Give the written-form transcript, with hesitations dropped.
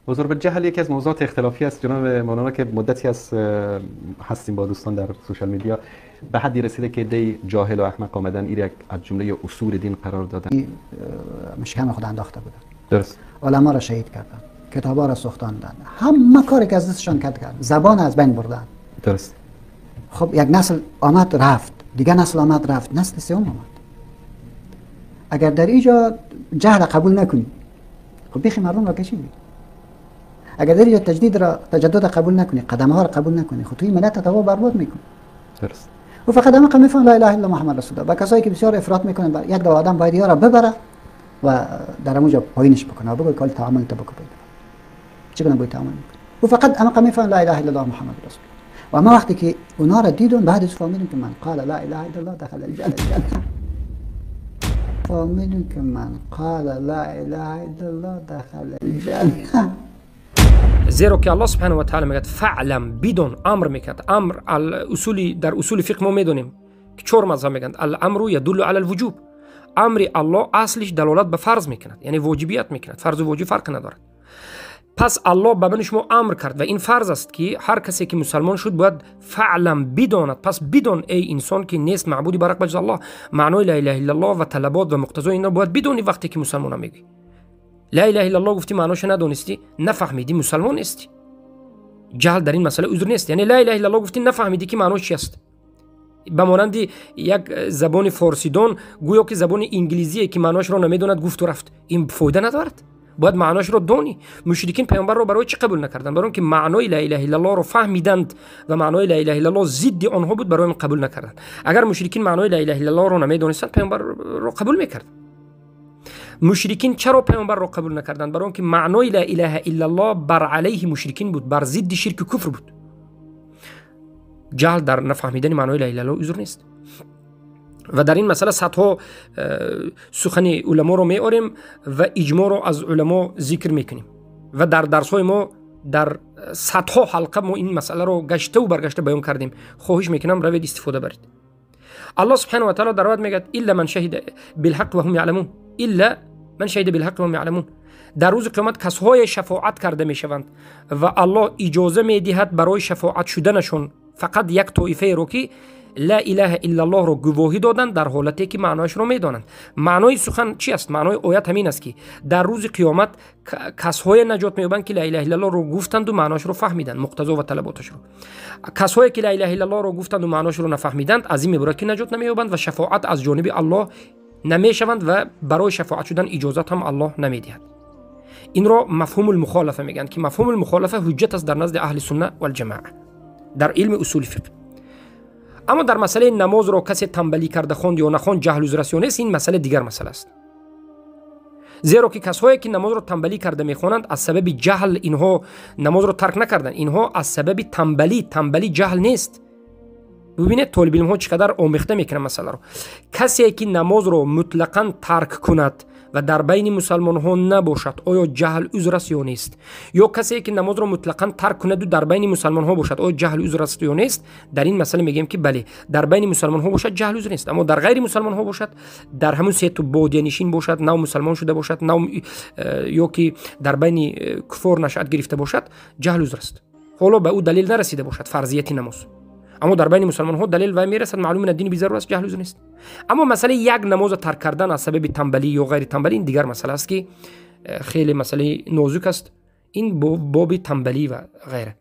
حضور به جهل یکی از موضوعات اختلافی است جناب مولانا، که مدتی از هستیم با دوستان در social media، به حدی رسیده که دی جاهل و احمق آمدن این یک از جمله اصول دین قرار دادن. مشکم خود انداخته بودن. درست. علما را شهید کردن، کتابا را سوختاندن، همه کاری که از دستشان کرد، زبان از بین بردن. درست. خب یک نسل آمد رفت، دیگه نسل آمد رفت، نسل سوم آمد. اگر در اینجا جهل قبول نکنی، خب بیخی مردم را کشیدی. اگر در اینجا تجدید را، تجدد قبول نکنی، قدم ها را قبول نکنی، خب توی ملت تباه برباد میکنی. درست. و فقط همه میفهمن لا اله الا محمد رسول الله. و کسایی که بسیار افراط میکنن، یک دو آدم باید یارا ببره و در اونجا پایینش بکنه و بگه کال تعامل تو بکن، چگونه باید تعامل میکنه. و فقط همه میفهمن لا اله الا الله محمد رسول الله. و ما وقتی که اونا را دیدم، بعد از فهمیدم که من قال لا اله الا الله دخل الجنه. فهمیدم که من قال لا اله الا الله دخل الجنه. زیرا که الله سبحانه و تعالی میگه فعلم، بدون امر میکرد. امر اصولی در اصول فقه ما میدونیم که چهار مذهب میگن الامر یدل علی الوجوب. امر الله اصلش دلالت به فرض میکند، یعنی واجبیت میکند. فرض و واجب فرق ندارد. پس الله به من شما امر کرد و این فرض است که هر کسی که مسلمان شد باید فعلا بداند. پس بدان ای انسان که نیست معبودی برحق بجز الله. معنای لا اله الا الله و طلبات و مقتضای اینا باید بدونی وقتی که مسلمان میگی. لا اله الا الله گفتی معناش ندونستی، نفهمیدی، مسلمان نیستی. جهل در این مسئله عذر نیست. یعنی لا اله الا الله گفتی نفهمیدی که معناش چی است. به مانند یک زبان فارسیدان گویا که زبان انگلیسیه که معناش را نمیدوند گفت و رفت، این فایده ندارد. باید معناش رو دانی. مشرکین پیامبر رو برای چی قبول نکردند؟ برای اینکه معنای لا اله الا الله رو فهمیدند و معنای لا اله الا الله ضد آنها بود، برای این قبول نکردند. اگر مشرکین معنای لا اله الا الله رو نمیدونستند پیامبر رو قبول میکردند. مشرکین چرا پیامبر رو قبول نکردند؟ برای اینکه معنای لا اله الا الله بر علیه مشرکین بود، بر ضد شرک و کفر بود. جهل در نفهمیدن معنای لا اله الا الله عذر نیست. و در این مسئله صدها سخن علما رو میاریم و اجماع رو از علما ذکر میکنیم و در درس های ما در صدها حلقه ما این مسئله رو گشته و برگشته بیان کردیم. خواهش میکنم روید استفاده برید. الله سبحانه و تعالی در آیات میگه الا من شهد بالحق وهم یعلمون. الا من شهد بالحق وهم یعلمون. در روز قیامت کسهای شفاعت کرده میشوند و الله اجازه میدهد برای شفاعت شدنشون فقط یک طایفه رو که لا اله الا الله رو گواهی دادن در حالتی که معنایش رو میدانند. معنای سخن چی است؟ معنای آیت همین است که در روز قیامت کسهای نجات مییابند که لا اله الا الله رو گفتند و معناش رو فهمیدند، مقتضا و طلباتش رو. کسهایی که لا اله الا الله رو گفتند و معناش رو نفهمیدند از این میبرد که نجات نمییابند و شفاعت از جانب الله نمیشوند و برای شفاعت شدن اجازت هم الله نمیدهد. این رو مفهوم المخالفه میگن که مفهوم المخالفه حجت است در نزد اهل سنت و الجماعه در علم اصول فقه. اما در مسئله نماز را کسی تنبلی کرده خوند یا نخوند جهل عذر است یا نیست، این مسئله دیگر مسئله است. زیرا که کسایی که نماز را تنبلی کرده میخوانند از سبب جهل اینها نماز را ترک نکردند، اینها از سبب تنبلی، تنبلی جهل نیست. ببینید طالب علم ها چقدر آمیخته میکنن مسئله رو. کسی که نماز را مطلقاً ترک کند و در بین مسلمان ها نباشد آیا جهل عذر است یا نیست؟ یا کسی که نماز را مطلقاً ترک کند و در بین مسلمان ها باشد آیا جهل عذر است یا نیست؟ در این مسئله میگیم که بله، در بین مسلمان ها باشد جهل عذر نیست، اما در غیر مسلمان ها باشد، در همون سه تو بادیه نشین باشد، نو مسلمان شده باشد، نو یا که در بین کفار نشأت گرفته باشد، جهل عذر است. حالا به او دلیل نرسیده باشد فرضیت نماز، اما در بین مسلمان ها دلیل و میرسد معلوم من دین بیزار است، جهل عذر نیست. اما مسئله یک نماز ترک کردن از سبب تنبلی یا غیر تنبلی این دیگر مسئله است که خیلی مسئله نازک است. این باب تنبلی و غیره.